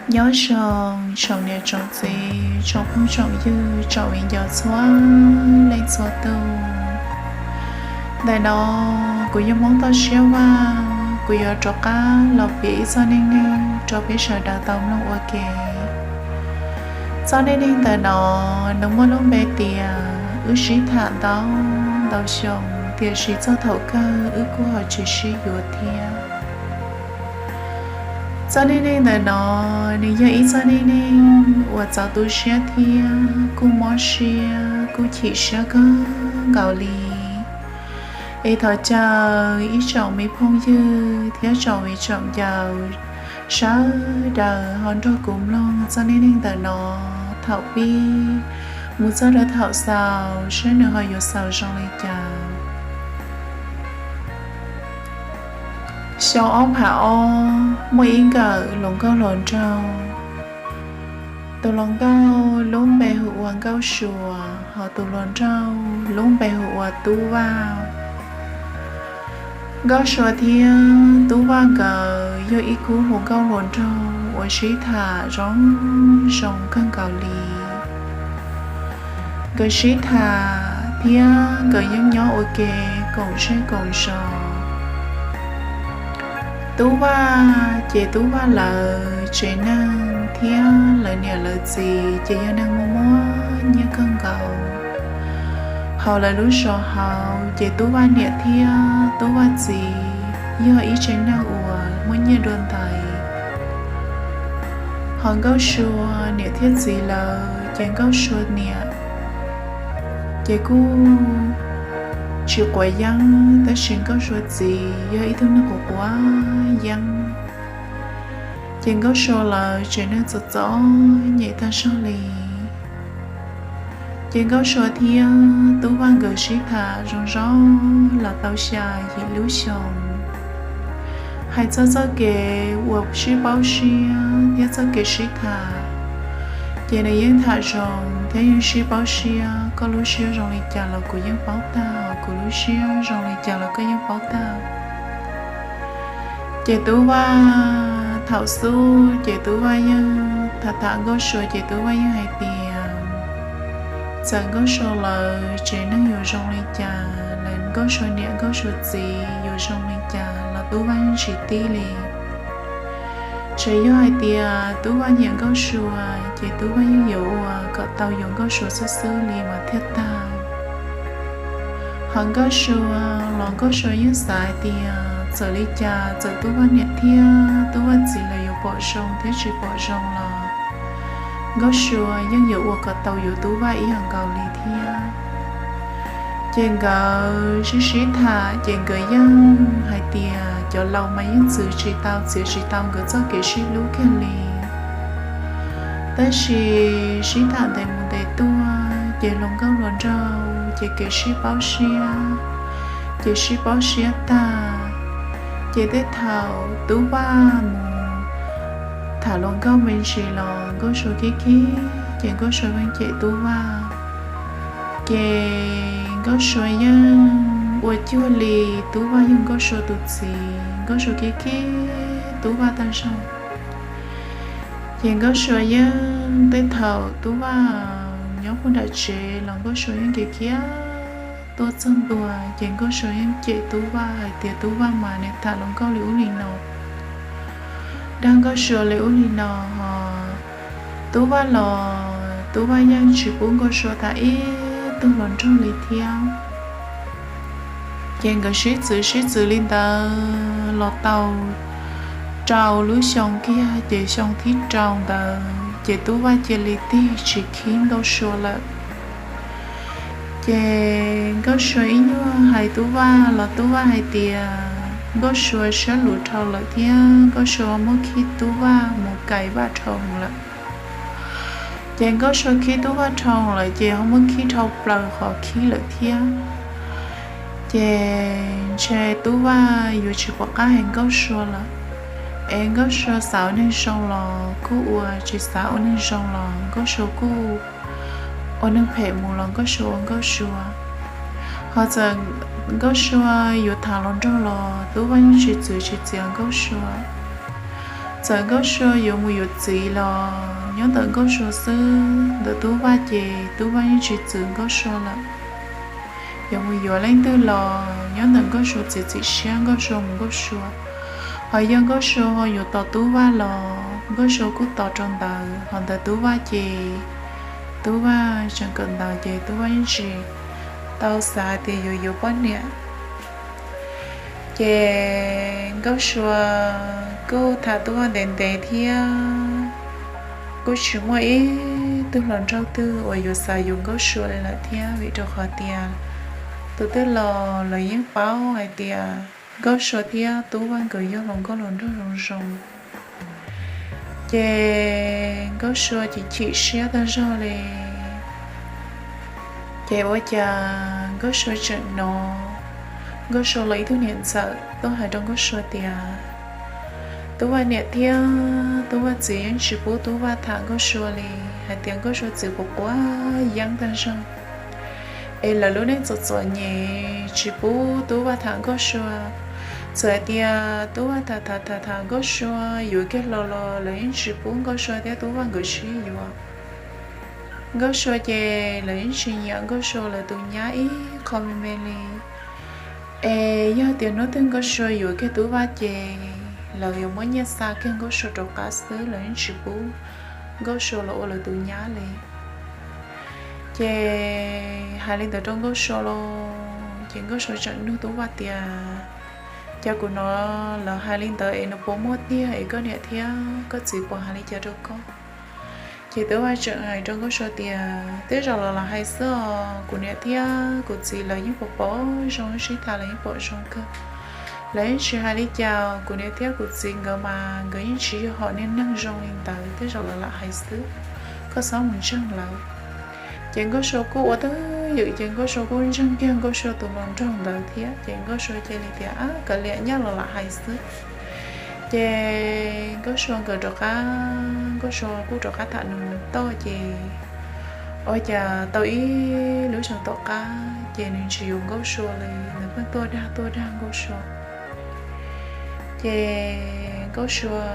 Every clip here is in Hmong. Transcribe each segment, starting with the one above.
Nyob zoo tsoom niam tsoom txiv, tsoom phooj tsoom ywg, tsoom viv ncaus txhua leej txhua tus. Ntawm no kuv yog Hmoob Toj Siab Vaj, kuv yuav rov qab los piav ib txoj neej neeg rau peb sawv daws tau mloog ua ke. Txoj neej neeg ntawm no nws muaj lub npe tias wb sib tham ntau ntau xyoo, tiam sis txog thaum kawg wb kuj ho tsis sib yuav thiab. Txoj neej neeg ntawm no nws yog ib txoj neej neeg uas txaus tu siab thiab kuj mob siab kuj chim siab kawg nkaus li. Es thov caw ib tsoom me phooj ywg thiab tsoom viv tsoom ncaus sawv daws ho nrog kuv mloog txoj neej neeg ntawm no thaum pib mus txog rau thaum xaus saib nws ho yuav xaus zoo li cas. Xyoo ob phav ob muaj ib nkawm hluas nkauj hluas nraug. Tus hluas nkauj lub npe hu ua Nkauj Suav, ho tus hluas nraug lub npe hu ua Tub Vaj. Nkauj Suav thiab Tub Vaj nkawd yog ib khub hluas nkauj hluas nraug uas sib tham zoo zoo kawg nkaus li. Nkawd sib tham thiab nkawd yeej nyob ua ke koom zej koom zos. Tub Vaj ces Tub Vaj lawv tsev neeg thiab lawv niam lawv txiv ces yog neeg muaj muaj nyiaj kawg nkaus. Hauv lawv lub zos hauv ces Tub Vaj niam thiab Tub Vaj txiv yog ib tsev neeg uas muaj nyiaj dua ntais. Ho Nkauj Suav niam thiab txiv lawv ces Nkauj Suav niam ces kuj tsis quav yeeb, tab sis Nkauj Suav txiv yog ib tug neeg quav quav yeeb. Ces Nkauj Suav lawv tsev neeg txom txom nyem tag zog li. Ces Nkauj Suav thiab Tub Vaj nkawd sib tham zoo zoo los tau xya yim lub xyoo. Hais txog txoj kev uas sib paub siab thiab txoj kev sib tham, ces nws yeej tham zoo thiab yeej sib paub siab. Koj lub siab zoo li cas los kuv yeej paub tag, kuv lub siab zoo li cas los koj yeej paub tag. Ces Tub Vaj thaum xub ces Tub Vaj yeej tham tham Nkauj Suav ces Tub Vaj yeej hais tias txawm Nkauj Suav lawv tsev neeg yuav zoo li cas, lawv Nkauj Suav niam Nkauj Suav txiv yuav zoo li cas los Tub Vaj yeej tsis tib li. Tsuas yog hais tias Tub Vaj nyiam Nkauj Suav ces Tub Vaj yeej yuav ua kom tau yuav Nkauj Suav xwb xwb li mas thiaj tag. Ho Nkauj Suav los Nkauj Suav yeej xav hais tias txawm li cas txawm Tub Vaj niam thiab Tub Vaj txiv lawv yuav pom zoo thiab tsis pom zoo los Nkauj Suav yeej yuav ua kom tau yuav Tub Vaj ib yam nkaus li thiab. Ces nkawd sib sib tham ces nkawd yeej hais tias cov laus mas yeej txwv tsis tau txiav tsis tau nkawd txoj kev sib hlub kiag li. Tab sis sib tham ntev mus ntev tuaj ces hluas nkauj hluas nraug ces kev sib paub siab ces sib paub siab tag. Ces tej thaum Tub Vaj mus tham hluas nkauj me ntsis los Nkauj Suav khib khib ces Nkauj Suav yeej cem Tub Vaj. Ces Nkauj Suav yeej ua cuag li Tub Vaj yog Nkauj Suav tus txiv, Nkauj Suav khib khib Tub Vaj tag zog. Ces Nkauj Suav yeej tej thaum Tub Vaj nyob puag nram tsev los Nkauj Suav yeej khiav khiav tuaj txog ntua ces Nkauj Suav yeej cem Tub Vaj hais tias Tub Vaj mas niaj tham hluas nkauj li ub li no, dag Nkauj Suav li ub li no ho Tub Vaj los Tub Vaj yeej tsis pub Nkauj Suav tham ib tug hluas nraug li thiab. Ces nkawd sib txwv sib txwv li ntawd los tau rau lub xyoo kiag ces xyoo thib rau ntawd ces Tub Vaj cia li tig tsis khib Nkauj Suav lawm. Ces Nkauj Suav ib nyuag hais Tub Vaj los Tub Vaj hais tias Nkauj Suav siab luv dhau lawm thiab Nkauj Suav muab khib Tub Vaj mus kais Vaj dhau lawm. Ces Nkauj Suav khib Tub Vaj dhau lawm ces ho muab khib dhau plaws qhov khib lawm thiab. Ces ntshe Tub Vaj yuav tsis pom qab hais Nkauj Suav lawm. Es Nkauj Suav xav ua neeg zoo los kuj ua, tsis xav ua neeg zoo los Nkauj Suav kuj ua neeg phem mus los Nkauj Suav ua Nkauj Suav. Ho txawm Nkauj Suav yuav tham hluas nraug los Tub Vaj yeej tsis txwv tsis txiav Nkauj Suav. Txawm Nkauj Sua yuav mus yuav txiv los nyob ntawm Nkauj Sua xwb, ntawm Tub Vaj ces Tub Vaj yeej tsis txwv Nkauj Sua lawm. Yuav mus yuav leej twg los nyob ntawm Nkauj Sua txiav txim siab Nkauj Sua mus Nkauj Sua. Ho yog Nkauj Sua yuav tos Tub Vaj los Nkauj Sua kuj tos rau ntawd, ho ntawm Tub Vaj ces Tub Vaj tseem kawm ntawv ces Tub Vaj yeej tsis tau xav hais tias yuav yuav poj niam. Ces Nkauj Sua kuj tham Tub Vaj ntev ntev thiab kuj tsis muaj ib tug hluas nraug twg uas yuav xav yuav Nkauj Sua li lawm thiab, vim rau qhov tias tus twg los lawv yeej paub hais tias Nkauj Sua thiab Tub Vaj nkawd yog hluas nkauj hluas nraug zoo zoo. Ces Nkauj Sua chim chim siab tag zog li. Ces ua cas Nkauj Sua tseem hnov Nkauj Sua los ib tug niam ntxawm tuaj hais rau Nkauj Sua tias, Tub Vaj niam thiab Tub Vaj txiv yeej tsis pub Tub Vaj tham Nkauj Sua li, hais tias Nkauj Sua txiv quav quav yeeb tag zog, es lawv lub neej txom txom nyem tsis pub Tub Vaj tham Nkauj Sua. Txawm hais tias Tub Vaj tham tham tham tham Nkauj Sua yuav kiag los los lawv yeej tsis pub Nkauj Sua thiab Tub Vaj nkawd sib yuav. Nkauj Sua ces lawv yeej tsis nyiam Nkauj Sua lawv tus nyab ib qho me me li. Es yog tias hnub twg Nkauj Sua yuav kiag Tub Vaj ces lawv yuav muab nyiaj xa kiag Nkauj Sua rov qab xwb, lawv yeej tsis pub Nkauj Sua los ua lawv tus nyab li. Ces hais li ntawd rau Nkauj Sua los ces Nkauj Sua tseem nug Tub Vaj tias, Cas kuv hnov lawv hais li ntawd es nws puas muaj tiag es koj niam thiab koj txiv puas hais li cas rau koj? Ces Tub Vaj tseem hais rau Nkauj Sua tias, Tej zaum los lam hais xwb os, kuv niam thiab kuv txiv lawv yeej pom pom zoo, sib tham lawv yeej pom zoo kawg. Lawv yeej tsis hais li cas, kuv niam thiab kuv txiv nkawd mas nkawd yeej tsis yog hom niag neeg zoo li ntawd, tej zaum los lam hais xwb, koj txhob mus ntseeg lawv. Ces Nkauj Sua kuj ua twj ywm, ces Nkauj Sua kuj ntseeg kiag Nkauj Sua tus hluas nraug ntawd thiab, ces Nkauj Sua cia li tias, Ab, kav liam, nyaj los lam hais xwb. Ces Nkauj Sua nkawd rov qab, Nkauj Sua kuj rov qab tham nws toj, ces ua cas tau ib lub xyoos tom qab ces nws tsis yuav Nkauj Sua li, nws pheej tuaj dag tuaj dag Nkauj Sua. Ces Nkauj Sua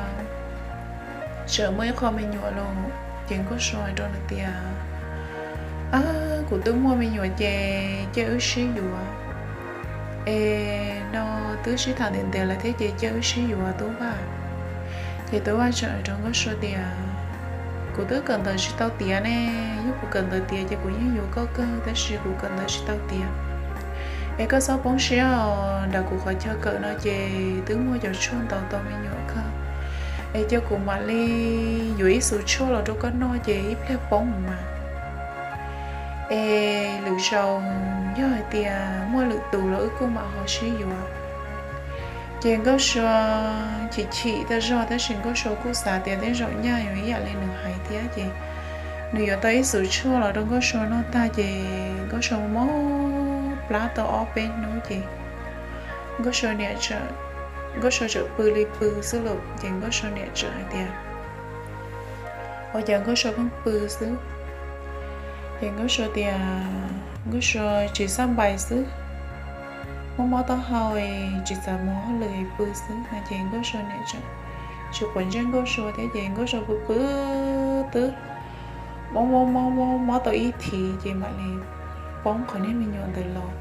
tseem muaj ib qho me nyuam los, ces Nkauj Sua hais rau nws tias, Ab, kuv twb muaj me nyuam ces cia wb sib yuav. Es no twb sib tham ntev ntev lawm thiab ces cia wb sib yuav Tub Vaj. Ces Tub Vaj tseem hais rau Nkauj Sua tias, Kuv twb kawm ntawv tsis tau tiav ne, yog kuv kawm ntawv tiav ces kuv yeej yuav koj kawg, tab sis kuv kawm ntawv tsis tau tiav. Es koj txhob poob siab os, nram kuv qhov chaw kawm no ces twb muaj cov tshuaj ntaus tau me nyuam kawg. Es cia kuv mam li yuav ib xus tshuaj los rau koj noj ces ib pliag poob mas. Es lwm zaus yog hais tias muaj lwm tus los wb kuj mam ho sib yuav. Ces Nkauj Sua chim chim tag zog, tab sis Nkauj Sua kuj xav tias tej zaum nyaj yuav ib yam li nws hais thiab, ces nws yuav tau ib xus tshuaj los rau Nkauj Sua noj tag, ces Nkauj Sua mob plab tau ob peb hnub, ces Nkauj Sua niam, Nkauj Sua tseem pw li pw xwb lauj, ces Nkauj Sua niam tseem hais tias, Ua cas Nkauj Sua pheej pw xwb? Ces Nkauj Sua tias Nkauj Sua tsis xab npais xwb, mob mob taub hau, tsis xav mus hauj lwm, pw xwb no. Ces Nkauj Sua niam tseem tsis quav ntsej Nkauj Sua thiab, ces Nkauj Sua pw pw twb mob mob mob mob mob tau ib thiv, ces mam li poob qhov niag me nyuam ntawd los.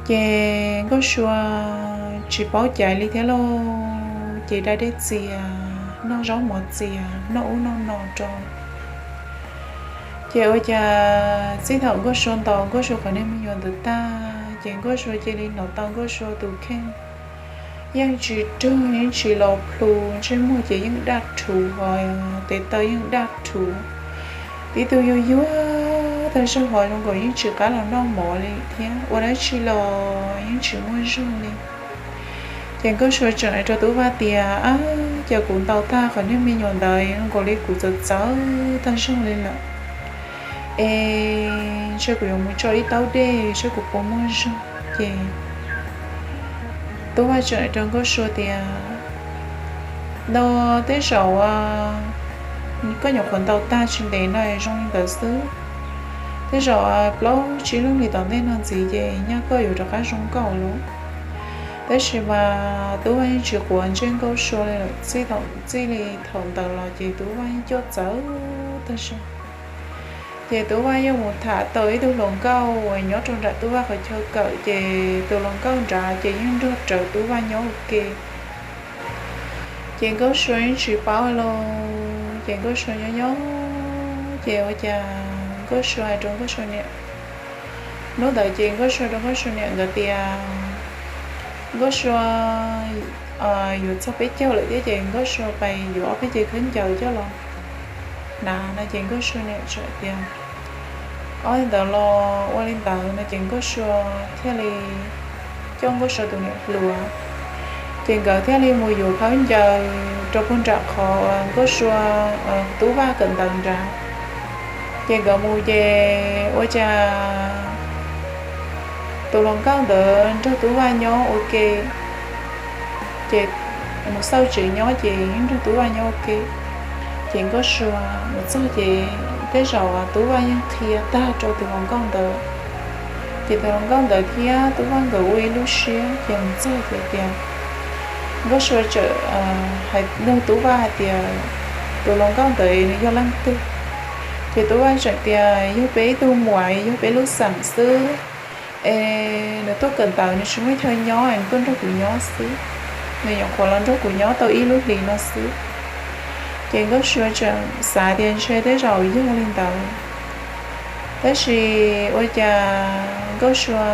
Ces Nkauj Sua tsis paub caiv li thiab lauj, ces da dej txias, noj zaub mov txias, noj ub noj no rau. Ces ua cas txij thaum Nkauj Sua ntaus Nkauj Sua qhov niag me nyuam ntawd tag, ces Nkauj Sua cia li hnov tau Nkauj Sua tus kheej yeej tsis rwg, yeej tsis los plhu, ntsej muag ces yeej daj rhuv, ho tes taw yeej daj rhuv. Tib tug yuag yuag tag zog, ho zoo nkaus yeej tsis qab los noj mov li thiab, ua dab tsi los yeej tsis muaj zog li. Ces Nkauj Sua tseem hais rau Tub Vaj tias, Ab, cas kuv ntaus tag qhov niag me nyuam ntawd zoo nkaus li kuv txawv txawv tag zog li lawm. Es ntshe kuv yuav mus tso ib taub dej seb kuv puas muaj zog. Ces Tub Vaj tseem hais rau Nkauj Sua tias, No, tej zaum koj nyuam qhuav ntaus tag tsis ntev no zoo li ntawd xwb. Tej zaum plaub tsib lub hlis tom ntej no ntxiv ces nyaj koj yuav rov qab zoo nkauj lauj. Tab sis mas Tub Vaj yeej tsis quav ntsej Nkauj Sua li lawm, txij li thaum ntawd los ces Tub Vaj yeej coj txawv tag zog. Ces Tub Vaj yeej mus tham tau ib tug hluas nkauj uas nyob rau nram Tub Vaj qhov chaw kawm, ces tus hluas nkauj nrad ces yeej nrog rawv Tub Vaj nyob ua ke. Ces Nkauj Sua yeej tsis paub li, ces Nkauj Sua nyob nyob ces ua cas Nkauj Sua hais rau Nkauj Sua niam, hnub ntawd ces Nkauj Sua rau Nkauj Sua niam nkawd tias Nkauj Sua yuav txog peb caug lawm thiab ces Nkauj Sua pais yuav ob peb cev khaub ncaws coj los hnav no ces Nkauj Sua niam txawm tias, Ob, li ntawd los ua li ntawd no ces Nkauj Sua thiaj li coj Nkauj Sua tus niam hluas, ces nkawd thiaj li mus yuav khaub ncaws rau puag nram qhov Nkauj Sua, Tub Vaj kawm ntawv nrad. Ces nkawd mus ces ua cas tus hluas nkauj ntawd nrog Tub Vaj nyob ua ke, ces mus xauj tsev nyob ces yeej nrog Tub Vaj nyob ua ke. Ces Nkauj Sua mus txog ces tej zaum Tub Vaj yeej qhia tag rau tus hluas nkauj ntawd. Ces tus hluas nkauj ntawd thiab Tub Vaj nkawd ua ib lub siab ces mus txog ces tias, Nkauj Sua txawm hais nug Tub Vaj hais tias, Tus hluas nkauj ntawd nws yog leej twg? Ces Tub Vaj txawm tias, Yog peb ib tug muam, yog peb lub xeem xwb, es nws tuaj kawm ntawv nws tsis muaj chaw nyob, nws tuaj nrog kuv nyob xwb, nws nyuam qhuav los nrog kuv nyob tau ib lub hlis no xwb. Ces Nkauj Sua txawm xav tias ntshe tej zaum yog li ntawd, tab sis ua cas Nkauj Sua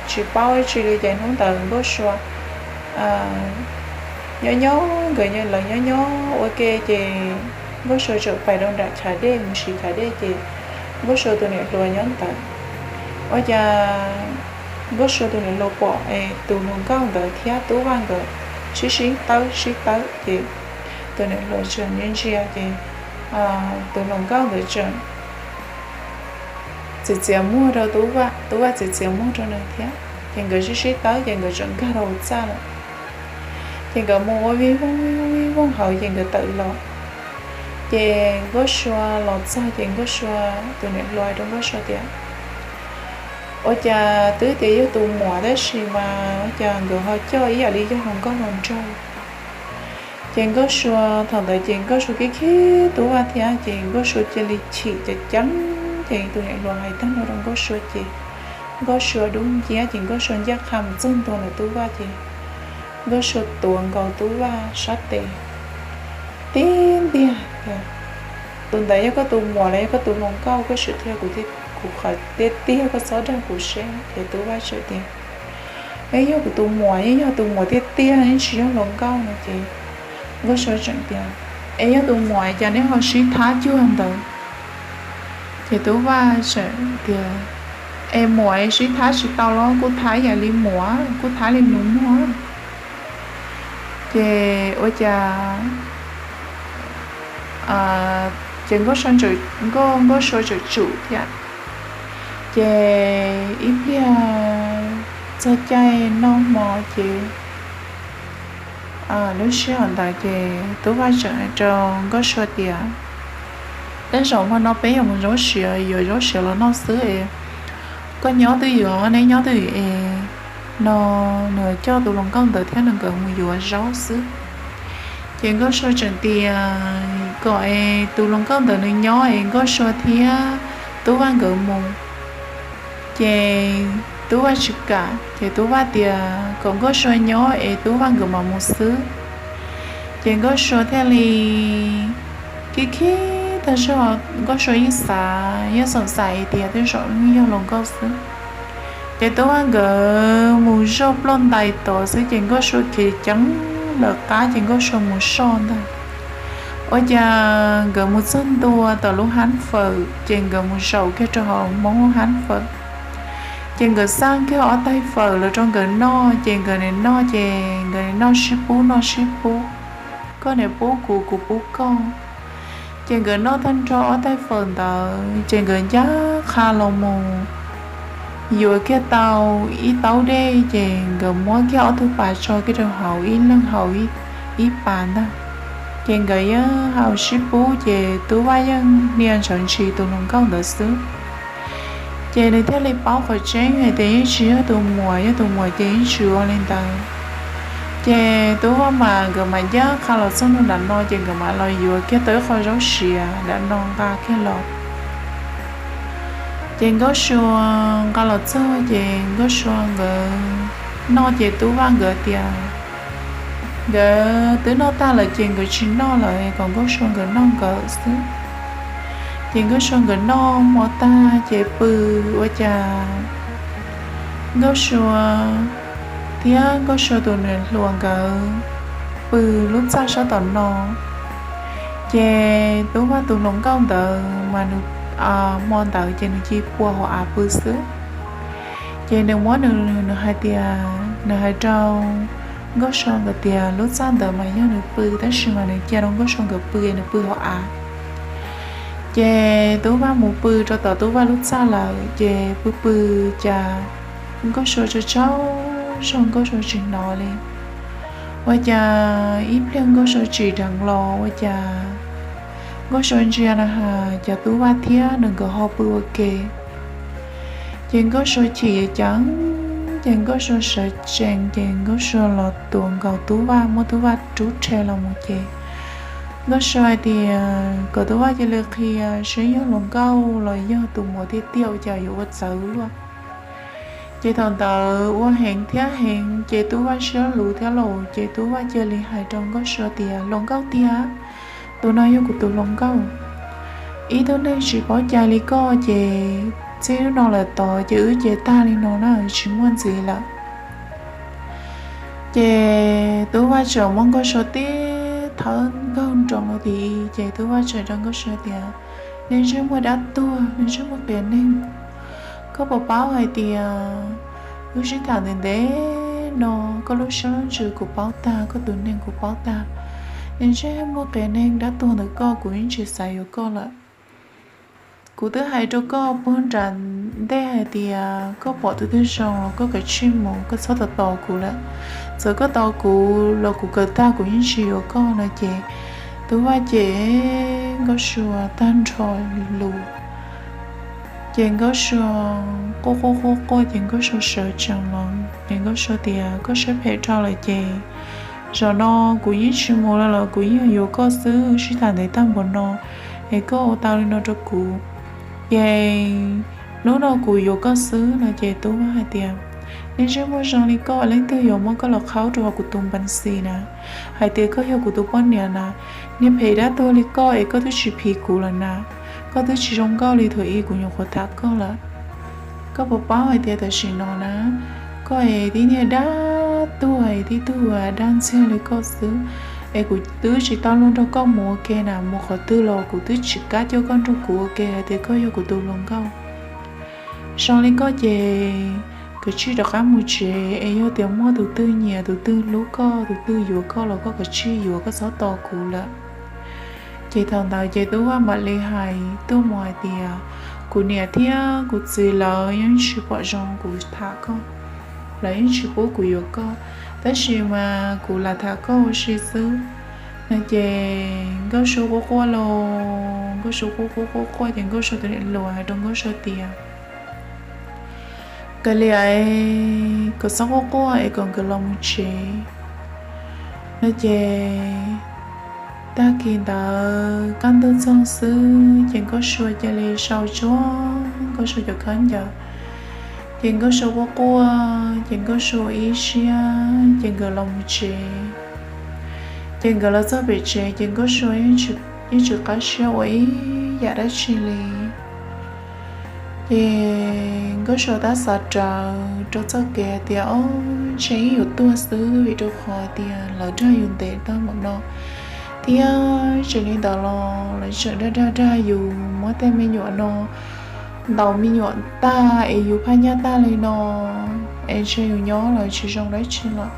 tsis paub ib tsi li ces hnub ntawd Nkauj Sua nyob nyob nkawd lawv nyob nyob ua ke ces Nkauj Sua txawm pais rau nram chav dej mus siv chav dej ces Nkauj Sua tus niam hluas nyob ntawd. Ua cas Nkauj Sua tus niam hluas pom tus hluas nkauj ntawd thiab Tub Vaj nkawd sib sib tawb sib tawb ces tus niam hluas txawm ntsia ntsia ces tus hluas nkauj ntawd txawm txiav txiav muag rau Tub Vaj, Tub Vaj txiav txiav muag rau nws thiab, ces nkawd sib sib tawb ces nkawd txawm nkag rau hauv txaj lawm. Ces nkawd mus ua vij voog vij voog hauv ces nkawd tawm los. Ces Nkauj Sua los txog ces Nkauj Sua tus niam hluas hais rau Nkauj Sua tias, Ua cas twb tias yog tus muam tab sis mas ua cas nkawd ho coj ib yam li yog hluas nkauj hluas nraug? Ces Nkauj Sua thaum ntawd ces Nkauj Sua khib khib Tub Vaj thiab ces Nkauj Sua cia li chim ceev ceev, ces tus niam hluas hais tag nrho rau Nkauj Sua ces Nkauj Sua dub nciab ces Nkauj Sua ncaj qha mus txog ntua ntawm Tub Vaj ces Nkauj Sua tuav nkaus Tub Vaj sab tes tiag tiag tias, Tus ntawd yog koj tus muam los yog koj tus hluas nkauj? Koj sim qhia kuv, kuv qhov tiag tiag, koj txhob dag kuv seb. Ces Tub Vaj txawm tias, Yeej yog kuv tus muam, yeej yog tus muam tiag tiag, yeej tsis yog hluas nkauj no. Ces Nkauj Sua txawm tias, Es yog tus muam cas neb ho sib thab cuag ntawd? Ces Tub Vaj txawm tias, Es muam es sib thab tsis tau los kuj thab ib yam li muam, kuj thab li nus muag. Ces ua cas ces Nkauj Sua txawm tsum thiab. Ces ib pliag txog caij noj hmo ces lub sij hawm ntawd ces Tub Vaj txawm hais rau Nkauj Sua tias, Tej zaum hmo no peb yuav mus zaub siav, yuav zaub siav los noj xwb es koj nyob twj ywm, neb nyob twj ywm es no nws coj tus hluas nkauj ntawd thiab nws nkawd mus yuav zaub xwb. Ces Nkauj Sua tseem tias kom es tus hluas nkauj ntawd nws nyob es Nkauj Sua thiab Tub Vaj nkawd mus. Ces Tub Vaj tsis kam, ces Tub Vaj tias kom Nkauj Sua nyob es Tub Vaj nkawd mam mus xwb. Ces Nkauj Sua thiaj li khib khib tag zog, Nkauj Sua yeej xav, yeej xoom xaim hais tias tej zaum yeej yog hluas nkauj xwb. Ces Tub Vaj nkawd mus zoj ploj ntais tod xwb ces Nkauj Sua khiav ceev lawv qab ces Nkauj Sua mus soj ntag. Ua cas nkawd mus txog ntua tom lub hab fawm ces nkawd mus zaum kiag rau hauv Hmoob hab fawm. Ces nkawd xaj kiag ob tais fawm los rau nkawd noj, ces nkawd niam noj, ces nkawd niam noj sib pub noj sib pub, koj niam pub kuv, kuv pub koj. Ces nkawd noj tag nrho ob tais fawm ntawd ces nkawd ncaj qha los mus yuav kiag tau ib taub dej, ces nkawd muab kiag ob tug pas tso kiag rau hauv, ib leeg haus ib pas ntag. Ces nkawd yeej haus sib pub, ces Tub Vaj yeej hnia ntshaw ntshis tus hluas nkauj ntawd xwb. Ces nws thiaj li paub qhov tseeb hais tias yeej tsis yog tus muam, yog tus muam ces yeej tsis ua li ntawd. Ces Tub Vaj mas nkawd mam ncaj qha los txog nram no ces nkawd mam los yuav kiag tau ib qho zaub siav nram no nqa kiag los. Ces Nkauj Sua nqa los txog ces Nkauj Sua nkawd noj ces Tub Vaj nkawd tias nkawd twb noj tag lawm ces nkawd tsis noj lawm, kom Nkauj Sua nkawd noj nkawd xwb. Ces Nkauj Sua nkawd noj hmo tag ces pw, ua cas Nkauj Sua thiab Nkauj Sua tus niam hluas nkawd pw lub txaj sab tom no. Ces Tub Vaj tus hluas nkauj ntawd mas nws, hmo ntawd ces nws cia li pw hauv av pw xwb. Ces nws muab nws, nws hais tias, nws hais rau Nkauj Sua nkawd tias lub txaj ntawd mas yog nws pw, tab sis mas nws cia rau Nkauj Sua nkawd pw, nws pw hauv av. Ces Tub Vaj mus pw rau tom Tub Vaj lub txaj lawm ces pw pw, cas Nkauj Sua tsaug tsaug zog, Nkauj Sua tsis hnov li. Ua cas ib pliag Nkauj Sua tsim dheev los ua cas Nkauj Sua ntsia na has cas Tub Vaj thiab nws nkawd ho pw ua ke. Ces Nkauj Sua chim ceev, ces Nkauj Sua sawv tsees ces Nkauj Sua los tuav nkaus Tub Vaj, muab Tub Vaj rub rhe los mus ces Nkauj Sua hais tias kom Tub Vaj cia li qhia seb yog hluas nkauj los yog tus muam tiag tiag, ua cas yuav ua txawv luaj. Ces thaum ntawd ua heev thiab heev ces Tub Vaj siab luv thiab los ces Tub Vaj cia li hais rau Nkauj Sua tias, hluas nkauj tiag, tus no yog kuv tus hluas nkauj. Ib tug neeg tsis paub cai li koj ces txij hnub no lawm tod ces wb ces tag li no na, tsis muaj ntxiv lawm. Ces Tub Vaj txawm muab Nkauj Sua tib thawb nkaug nroos los tim, ces Tub Vaj txawm rau Nkauj Sua tias, nej ntsej muag dab tuag, nej ntsej muag qias neeg, koj puas paub hais tias wb sib tham ntev ntev no, koj lub siab lub ntsws kuv paub tag, koj tus neeg kuv paub tag. Nej ntsej muag qias neeg dab tuag ntawm koj, kuv yeej tsis xav yuav koj lawm. Kuv twb hais rau koj puag nram ntej hais tias koj pom tus twg zoo los koj kav tsij mus, koj txhob tos tos kuv lawm. Txawm koj tos kuv los kuv kawm tag kuv yeej tsis yuav koj no ces Tub Vaj ces Nkauj Sua tag nrho lus. Ces Nkauj Sua quaj quaj quaj quaj ces Nkauj Sua sawv tsees los ces Nkauj Sua tias, koj siab phem dhau lawm ces zaum no kuv yeej tsis mus lawm los kuv yeej yuav koj xwb, sib tham ntev tag npaum no es koj ua tau li no rau kuv ces hnub no kuv yuav koj xwb no ces Tub Vaj hais tias, nej ntsej muag zoo li koj leej twg yuav muab koj los qhaub rau hauv kuv tus npas xis na, hais tias koj yog kuv tus poj niam na. Niag phem dab tuag li koj es koj twb tsis phim kuv lawm na, koj twb tsis zoo nkauj li thaum ub kuv nyuam qhuav tham koj lawm. Koj puas paub hais tias tam sim no na, koj es tib niag dab tuag es tib tug dab ntxiag li koj xwb, es kuv twb tsis tau luag nrog koj mus ua ke na, mus qhov twg los kuv twb tsis kam coj koj nrog kuv ua ke hais tias koj yog kuv tus hluas nkauj. Zoo li koj ces kav tsij rov qab mus tsev es yog tias muaj tus twg nyiam, tus twg hlub koj, tus twg yuav koj los koj kav tsij yuav, koj txhob tos kuv lawm. Ces thaum ntawd ces Tub Vaj mam li hais tuaj mus hais tias, kuv niam thiab kuv txiv lawv yeej tsis pom zoo kuv tham koj, lawv yeej tsis pub kuv yuav koj, tab sis mas kuv lam tham koj ua si xwb no ces Nkauj Sua quaj quaj los, Nkauj Sua quaj quaj quaj quaj ces Nkauj Sua tus niam hluas hais rau Nkauj Sua tias, kav liam, kom txhob quaj quaj es kom nkawd los mus tsev no ces tag kis ntawd kaj ntug txog xwb ces Nkauj Sua cia li sau tsuag Nkauj Sua cov khaub ncaws, ces Nkauj Sua quaj quaj ces Nkauj Sua ib siab ces nkawd los mus tsev. Ces nkawd los txog pem tsev ces Nkauj Sua yeej tsis qab siab ua ib yam dab tsi li. Ces Nkauj Sua tab xav rawv rau txoj kev hais tias, o, ntshe ib yuav tuag xwb vim rau qhov tias lawv dag yus ntev tag npaum no, thiab tsis li ntawd los lawv tseem dag dag dag yus, muab tej me nyuam no ntaus me nyuam tag es yus phaj nyaj tag li no, es ntshe yus nyob los tsis zoo dab tsi lawm,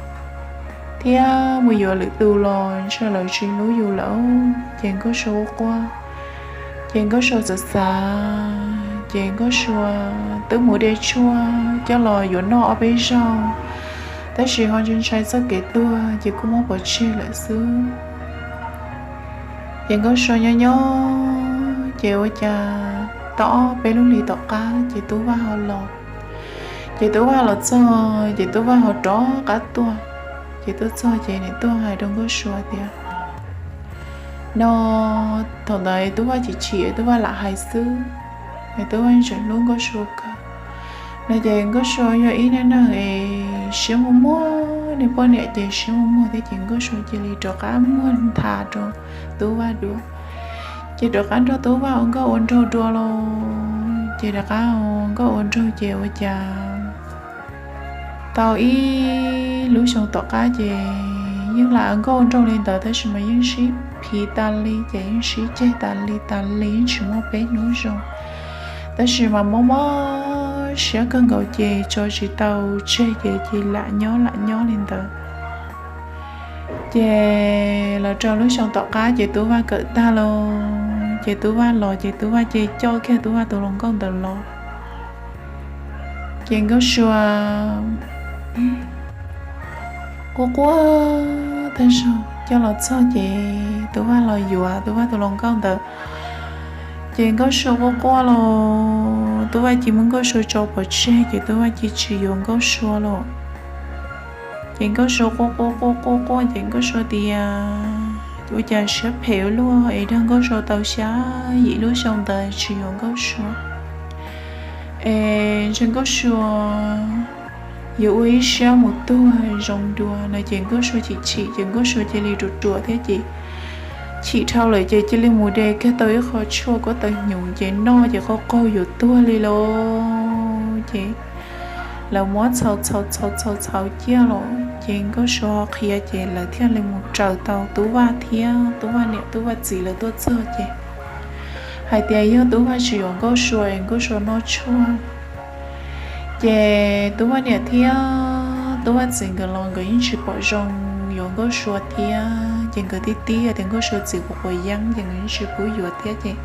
thiab mus yuav lwm tus los ntshe lawv tsis hlub yus lawm. Ces Nkauj Sua quaj quaj, ces Nkauj Sua xav xav ces Nkauj Sua twb mus de tshuaj coj los yuav noj ob peb zaug, tab sis ho ntshai ntshai txoj kev tuag ces kuj muab pov tseg lawm xwb. Ces Nkauj Sua nyob nyob ces ua cas tau ob peb lub hlis tom qab ces Tub Vaj ho los. Ces Tub Vaj los txog ces Tub Vaj ho rov qab tuaj. Ces tuaj txog ces niam tuaj hais rau Nkauj Sua tias, no, thaum ntawd Tub Vaj chim chim, Tub Vaj lam hais xwb, es Tub Vaj tseem hlub Nkauj Sua kawg. No ces Nkauj Sua yog ib neeg es siab muag muag, niag poj niam ces siab muag muag thiab ces Nkauj Sua cia li rov qab muag nthav rau Tub Vaj dua. Ces rov qab nrog Tub Vaj ua nkauj ua nraug dua los, ces rov qab ua nkauj ua nraug ces ua cas tau ib lub xyoo tom qab ces yeej lam ua nkauj ua nraug li ntawd tab sis mas yeej sib phiv tas li ces yeej sib ceg tas li tas li, yeej tsis muaj peb hnub zoo. Tab sis mas mob mob siab kawg nkaus ces tso tsis tau tseg ces cia li lam nyob lam nyob li ntawd. Ces los rau lub xyoo tom qab ces Tub Vaj kawm tag los, ces Tub Vaj los ces Tub Vaj cia li coj kiag Tub Vaj tus hluas nkauj ntawd los. Ces Nkauj Sua quaj quaj tag zog, coj los txog ces Tub Vaj los yuav Tub Vaj tus hluas nkauj ntawd. Ces Nkauj Sua quaj quaj los, Tub Vaj cia li muab Nkauj Sua tso pov tseg ces Tub Vaj cia li tsis yuav Nkauj Sua lawm. Ces Nkauj Sua quaj quaj quaj quaj quaj ces Nkauj Sua tias, ua cas siab phem ua luaj es dag Nkauj Sua tau xya yim lub xyoo ntawd tsis yuav Nkauj Sua, es ntshe Nkauj Sua yuav ua ib siab mus tuag zoo dua no ces Nkauj Sua chim chim ces Nkauj Sua cia li ruam ruam thiab ces chim dhau lawm ces cia li mus de kiag tau ib qho tshuaj kuab taws hnyuv ces noj ces qaug qaug yuav tuag li los ces lawv muab txhaus txhaus txhaus txhaus txhaus ciaj los ces Nkauj Sua ho qhia ces lawv thiaj li mus raws tau Tub Vaj thiab Tub Vaj niam Tub Vaj txiv lawv tuaj txog ces hais tias yog Tub Vaj tsis yuav Nkauj Sua es Nkauj Sua noj tshuaj. Ces Tub Vaj niam thiab Tub Vaj txiv nkawd los nkawd yeej tsis pom zoo yuav Nkauj Sua thiab ces nkawd tib tib tias Nkauj Sua txiv quav quav yeeb ces nkawd yeej tsis pub yuav thiab ces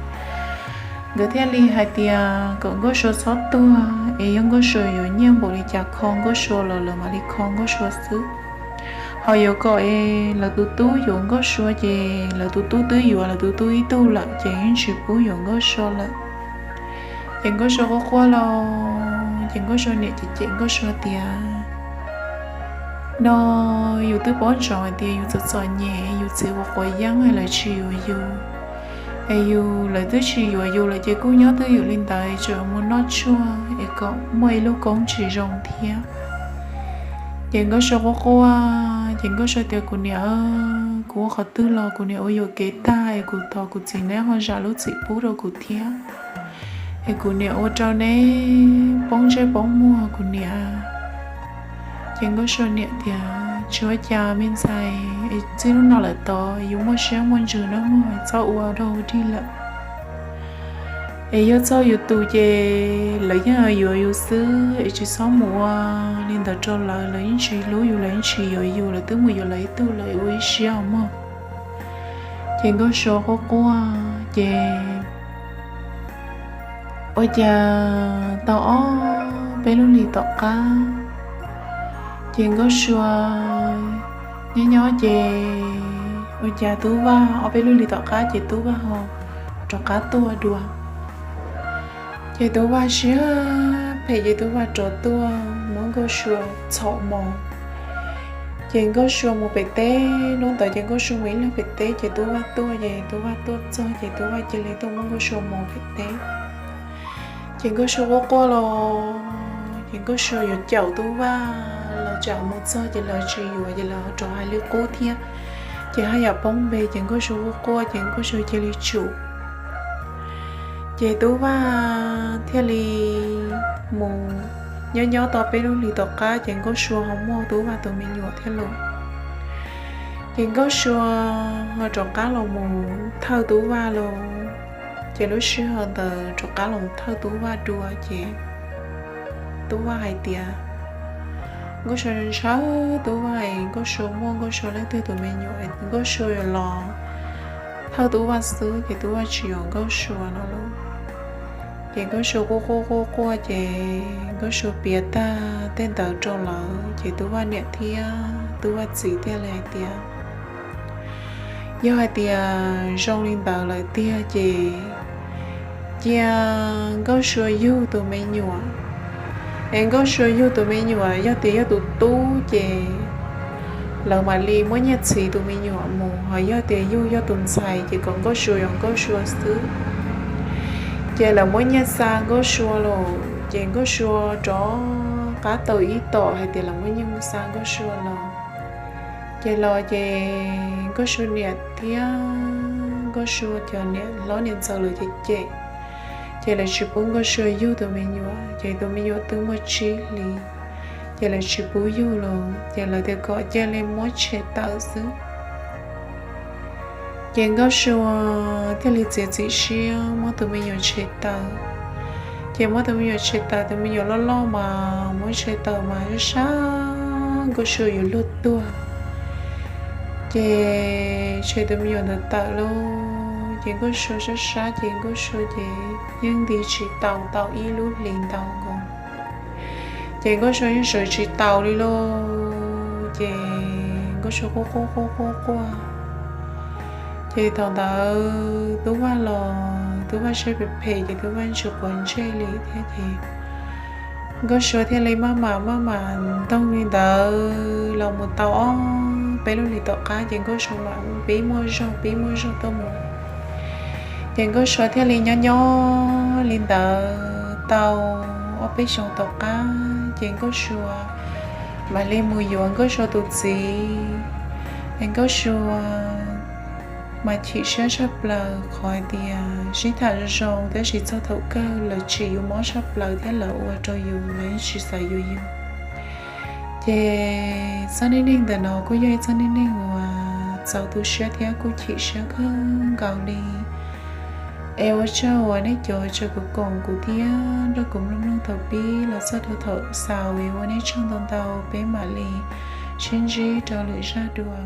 nkawd thiaj li hais tias kom Nkauj Sua txhob tuag es yog Nkauj Sua yuav nyiaj npaum li cas kho Nkauj Sua los lawv mam li kho Nkauj Sua xwb. Ho yuav kom es lawv tus tub yuav Nkauj Sua ces lawv tus tub twb yuav lawv tus tub ib tug lawm ces yeej tsis pub yuav Nkauj Sua lawm. Ces Nkauj Sua quaj quaj los ces Nkauj Sua niam cem cem Nkauj Sua tias, no yus twb paub ntsoov hais tias yus txom txom nyem, yus txiv quav quav yeeb lawv tsis yuav yus, es yus, lawv twb tsis yuav yus lawm ces kuj nyob twj ywm li ntawd, tseem mus noj tshuaj es kom muaj ib lub koob tsis zoo thiab. Ces Nkauj Sua quaj quaj ces Nkauj Sua tias, kuv niam, kuv ua qhov twg los kuv niam ua yuam kev tag es kuv thov kuv txiv neb ho zam lub txim pub rau kuv thiab, es kuv niam ua rau neb poob ntsej poob muag kuv niam. Ces Nkauj Sua niam tias, tsis ua cas me ntxhais, es txij lub no lawm tod yus muaj siab muaj ntsws nawb mog, txhob ua rau dig lawm. Es yog txog yus tus ces lawv yeej yuav yus xwb es tsis txhob mus ua li ntawd rau lawv, lawv yeej tsis hlub yus, lawv yeej tsis yuav yus, lawv twb mus yuav lawv ib tug lawm, ua ib siab os mog. Ces Nkauj Sua quaj quaj ces ua cas tau ob peb lub hlis tom qab ces Nkauj Sua nyob nyob ces ua cas Tub Vaj, ob peb lub hlis tom qab ces Tub Vaj ho rov qab tuaj dua. Ces Tub Vaj siab phem ces Tub Vaj rov tuaj muab Nkauj Sua txhom mos. Ces Nkauj Sua mus pem teb, hnub ntawd ces Nkauj Sua mus ib leeg pem teb ces Tub Vaj tuaj, ces Tub Vaj tuaj txog ces Tub Vaj cia li tuaj muab Nkauj Sua mos pem teb. Ces Nkauj Sua quaj quaj los, ces Nkauj Sua yuav caum Tub Vaj los tsam mus txog ces lawv tsis yuav ces lawv rov hais li qub thiab. Ces haj yam poob npe ces Nkauj Sua quaj quaj ces Nkauj Sua cia li tsum. Ces Tub Vaj thiaj li mus nyob nyob tau peb lub hlis tom qab ces Nkauj Sua ho muaj Tub Vaj tus me nyuam thiab lauj. Ces Nkauj Sua ho rov qab los mus thawj Tub Vaj lauj. Ces lub sij hawm ntawd rov qab los thawj Tub Vaj dua ces Tub Vaj hais tias Nkauj Sua ntshaw Tub Vaj, Nkauj Sua muaj Nkauj Sua leej twg tus me nyuam, Nkauj Sua yuav los thawj Tub Vaj xwb ces Tub Vaj tsis yuav Nkauj Sua no lauj. Ces Nkauj Sua quaj quaj quaj quaj ces Nkauj Sua piav tag tej ntawd rau lawv ces Tub Vaj niam thiab Tub Vaj txiv thiaj li hais tias, yog hais tias zoo li ntawd lawm tiag ces cia Nkauj Sua yug tus me nyuam. Es Nkauj Sua yug tus me nyuam yog tias yog tus tub ces lawv mam li muab nyiaj txhiv tus me nyuam mus, ho yog tias yug yog tus ntxhais ces kom Nkauj Sua yog Nkauj Sua xwb. Ces lawv muab nyiaj xa Nkauj Sua los, ces Nkauj Sua rov qab tau ib tom hais tias lawv muab nyiaj xa Nkauj Sua los. Ces los ces Nkauj Sua niam thiab Nkauj Sua cov niam hlob niam ntxawm lawv cem cem, ces lawv tsis pub Nkauj Sua yug tus me nyuam, ces tus me nyuam twb muaj tsib hlis, ces lawv tsis pub yug los, ces lawv tias kom cia li muab tshem tawm xwb. Ces Nkauj Sua thiaj li txiav txim siab muab tus me nyuam tshem tawm. Ces muab tus me nyuam tshem tawm, tus me nyuam loj loj mas muab tshem tawm mas sab sab Nkauj Sua yuav luag tuag. Ces tshem tus me nyuam ntawd tawm lauj, ces Nkauj Sua sab sab ces Nkauj Sua ces yeej nti tsis tau tau ib lub hlis ntau nkaus. Ces Nkauj Sua yeej sawv tsis taus li lauj, ces Nkauj Sua quaj quaj quaj quaj quaj. Ces thaum ntawd Tub Vaj los, Tub Vaj saib phem phem ces Tub Vaj tsis quav ntsej li thiab ces Nkauj Sua thiaj li maj mam maj mam ntoog li ntawd los mus tau ob peb lub hlis tom qab ces Nkauj Sua mam pib muaj zog pib muaj zog tuaj mus. Ces Nkauj Sua thiaj li nyob nyob li ntawd tau ob peb xyoos tom qab ces Nkauj Sua mam li mus yuav Nkauj Sua tus txiv. Es Nkauj Sua mas chim siab tshaj plaws qhov hais tias sib tham zoo zoo tab sis txog thaum kawg lawv tseem yuav mob tshaj plaws thiab lawv ua rau yus lawv yeej tsis xav yuav yus. Ces txoj neej neeg ntawm no kuj yog ib txoj neej neeg uas txaus tu siab thiab kuj chim siab kawg nkaus li. Es ua tsaug uas nej cov tseem koom kuv thiab nrog kuv mloog mloog thaum pib los txog rau thaum xaus, es ua nej tsaug ntau ntau, peb mam li sib ntsib rau lwm zaj dua.